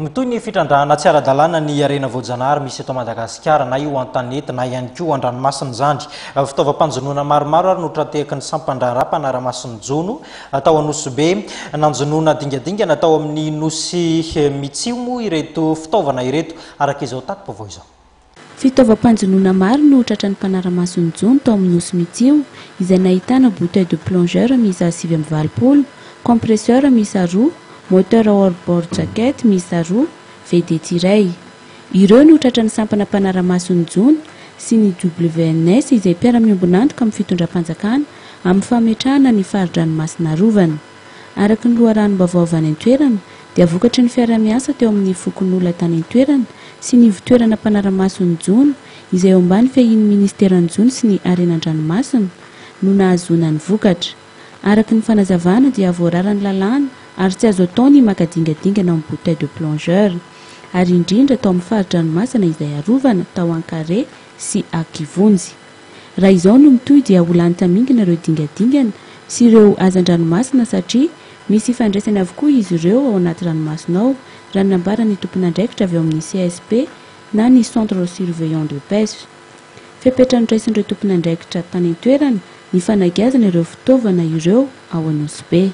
Mitohy ny fitrandrahana tsy ara-dalàna ny harena voajanahary misy eto Madagasikara, na io an-tanety na ihany koa an-dranomasina izany. Fitaovam-panjonoana maromaro ary no tra-tehaky ny sampan-draharaha mpanara-maso ny jono tao Anosibe. Nanjonoana dingadingana tao amin'ny Nosy Mitsio moa ireto fitaovana ireto, araka izao tati-baovao izao. Fitaovam-panjonoana maro no tratran'ny mpanara-maso ny jono tao amin'ny Nosy Mitsio, izay nahitana bouteille de plongeur miisa 89, compresseur miisa roa, moteur hors bord jacket miisa roa, vedette iray. Ireo no tratran'ny sampana mpanara-maso ny jono sy ny WNS izay mpiara-miombon'antoka amin'ny fitondram-panjakana amin'ny fametrahana ny fari-dranomasina arovana. Araka ny loharanom-baovao avy any an-toerana dia vokatry ny fiaraha-miasa teo amin'ny fokonolona tany an-toerana sy ny ivontoerana mpanara-maso ny jono izay eo ambany fiahian'ny ministeran'ny jono sy ny harena an-dranomasina no nahazoana ny vokatra. Araka ny fanazavana dia voararan'ny lalàna ary tsy azo atao ny maka dingadingana amin'ny bouteille de plongeur ary indrindra tao amin'ny fari-dranomasina izay arovana tao Ankare sy Akivonjy. Raha izao no mitohy dia ho lany tamingana ireo dingadingana sy ireo hazan-dranomasina satria misy ifandraisany avokoa izy ireo ao anaty ranomasina ao, raha ny nambaran'ny tompon'andraikitra avy ao amin'ny CSP na ny Centre Surveillant de Pêche. Fepetra noraisin'ireo tompon'andraikitra tany an-toerana ny fanagiazana ireo fitaovana ireo ao Anosibe.